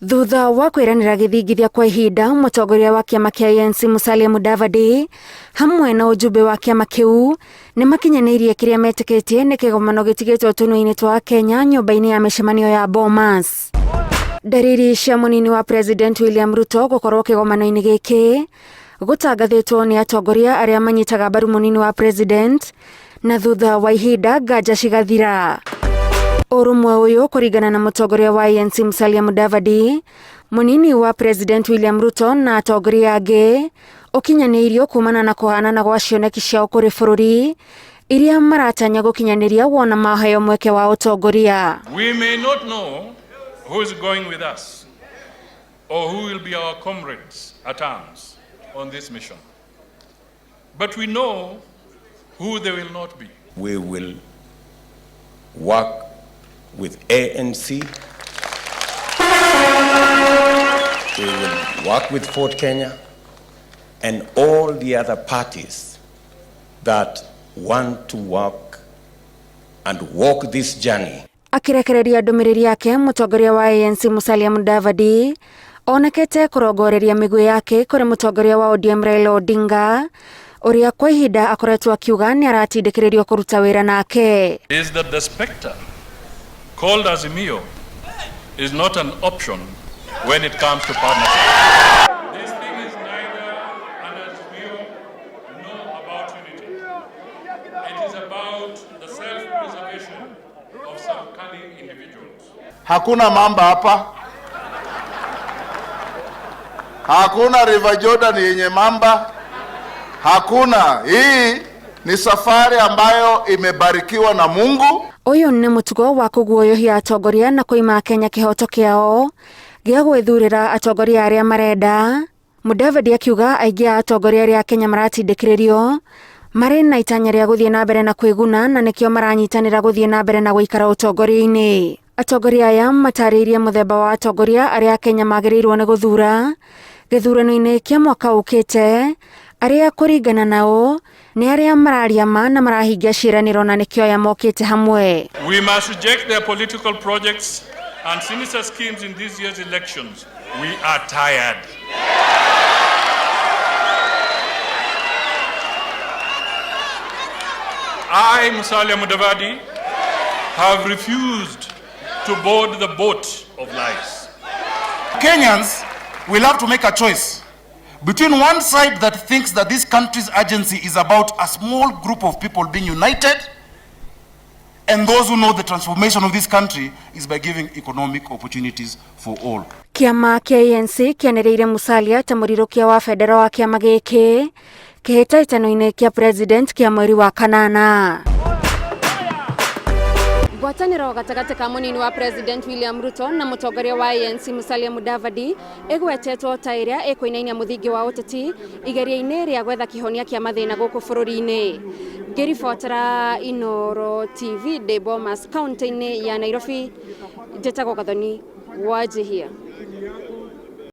Thutha wa kwĩranĩra gĩthingithia kwa ihinda, mũtongoria wa kĩama kĩa ANC Musalia Mudavadi hamwe na ũjumbe wa kĩama kĩu nĩ makinyanĩirie kĩrĩa metĩkĩtie nĩ kĩgomano gĩtigĩtwo tũnua-inĩ twa Kenya nyũmba-inĩ ya mĩcemanio ya Bomas. Ndariri cia mũnini wa President William Ruto gũkorwo kĩgomano-inĩ gĩkĩ gũtangathĩtwo nĩ atongoria arĩa manyitaga mbaru mũnini wa President na thutha wa ihinda nganja cigathira. Ũrũmwe ũyũ kũringana na mũtongoria wa ANC Musalia Mudavadi, mũnini wa President William Ruto na atongoria angĩ ũkinyanĩirio kumana na kũhanana gwa cioneki ciao kũrĩ bũrũri iria maratanya gũkinyanĩria wona maheo mweke wa ũtongoria. We may not know who is going with us or who will be our comrades at arms on this mission. But we know who they will not be. We will work with ANC. We will work with Ford Kenya and all the other parties that want to work and walk this journey. Akirekereria ndũmĩrĩri yake, mũtongoria wa ANC Musalia Mudavadi onekete kũrongoreria mĩguĩ yake kũrĩ mũtongoria wa ODM Raila Odinga ũrĩa kwa ihinda akoretwo akiuga nĩ aratindĩkĩrĩrio kũruta wĩra nake. Is that the specter called Azimio is not an option when it comes to partnership. This thing is neither an Azimio nor about unity. It is about the self-preservation of some cunning individuals. Hakuna mamba hapa, hakuna River Jordan yenye mamba, hakuna. Hii ni safari ambayo imebarikiwa na Mungu. Ũyũ nĩ mũtugo wa kũguoyohia atongoria na kũima Kenya kĩhoto kĩao gĩa gwĩthurĩra atongoria arĩa marenda. Mudavadi akiuga aingĩ a atongoria arĩa Kenya maratindĩkĩrĩrio marĩ na itanya rĩa gũthiĩ na mbere na kwĩguna na nĩkĩo maranyitanĩra gũthiĩ na mbere na gũikara ũtongoria-inĩ. Atongoria aya matarĩirie mũthemba wa atongoria arĩa Kenya magĩrĩirwo nĩ gũthura gĩthurano-inĩ kĩa mwaka ũkĩte, arĩa kũringana nao nĩ arĩa mararia ma na marahingia ciĩranĩro na nĩkĩo aya mokĩte hamwe. We must reject their political projects and sinister schemes in this year's elections. We are tired. I, Musalia Mudavadi, have refused to board the boat of lies. Kenyans will have to make a choice between one side that thinks that this country's urgency is about a small group of people being united and those who know the transformation of this country is by giving economic opportunities for all. Kĩama kĩa ANC kĩanĩrĩire Musalia ta mũrirũkia wa bendera wa kĩama gĩkĩ kĩhĩtahĩtano-inĩ kĩa president kĩa mweri wa kanana. Ngwatanĩro gatagatĩ ka mũnini wa President William Ruto na mũtongoria wa ANC Musalia Mudavadi ĩgwetetwo ta ĩrĩa ĩkũinainia mũthingi wa ũteti igeria-inĩ rĩa gwetha kĩhonia kĩa mathĩna gũkũ bũrũri-inĩ. Ngĩribotera Inooro TV ndĩ Bomas kaunti-inĩ ya Nairobi, njĩtagwo Gathoni Wanjihia.